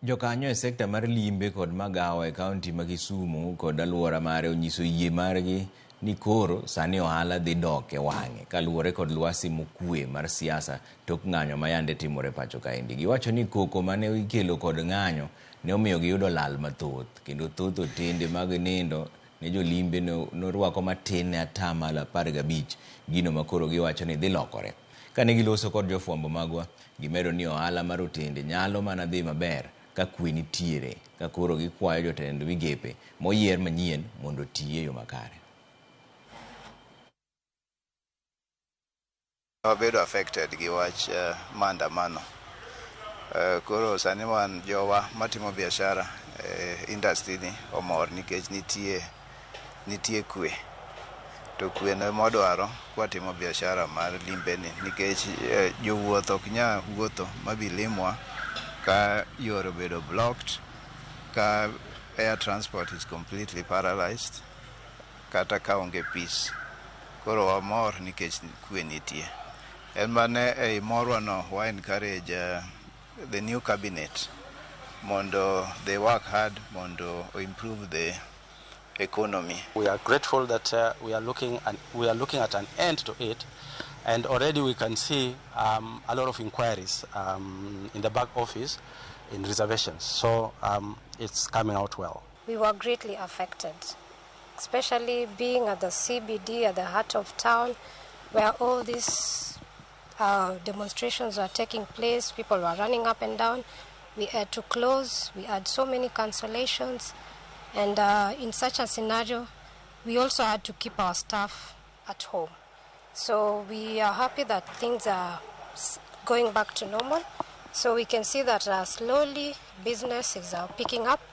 Jokanyo e sekta mar limbe kod magawa e kaunti ma Kisumu kod alwora mare onyiso yie margi ni koro sani ohala dhi dok e wang'e kaluwore kod lwasi mokwe mar siasa tok ng'anyo ma yande timore pacho kaendi. Giwacho ni koko mane ikelo kod ng'anyo ne omiyo giyudo lal mathoth kendo thoth otende mag nindo ne jolimbe norwako matin ne 15% gino ma koro giwacho ni dhi lokore. Kane giloso kod jofwambo magwa, gimedo ni ohala mar otende nyalo mana dhi maber ka kwe nitiere ka koro gikwayo jotend migepe moyier manyien mondo oti e yo makare. Wabedo affected gi wach maandamano. Koro sani wan jowa matimo biashara e industry ni omor nikech nitie kwe. To kwe no ema wadwaro kwatimo biashara mar limbe ni nikech jowuoth ok nyal wuotho mabi limwa ka yore obedo blocked, ka air transport is completely paralyzed, kata ka onge peace. Koro wamor nikech kwe nitie. En mane ei morwa no wa encourage the new cabinet mondo they work hard mondo improve the economy. We are grateful that we are looking at an end to it, and already we can see a lot of inquiries in the back office in reservations. So it's coming out well. We were greatly affected, especially being at the CBD, at the heart of town, where all these demonstrations were taking place. People were running up and down. We had to close. We had so many cancellations. And in such a scenario, we also had to keep our staff at home. So we are happy that things are going back to normal. So we can see that slowly business is picking up.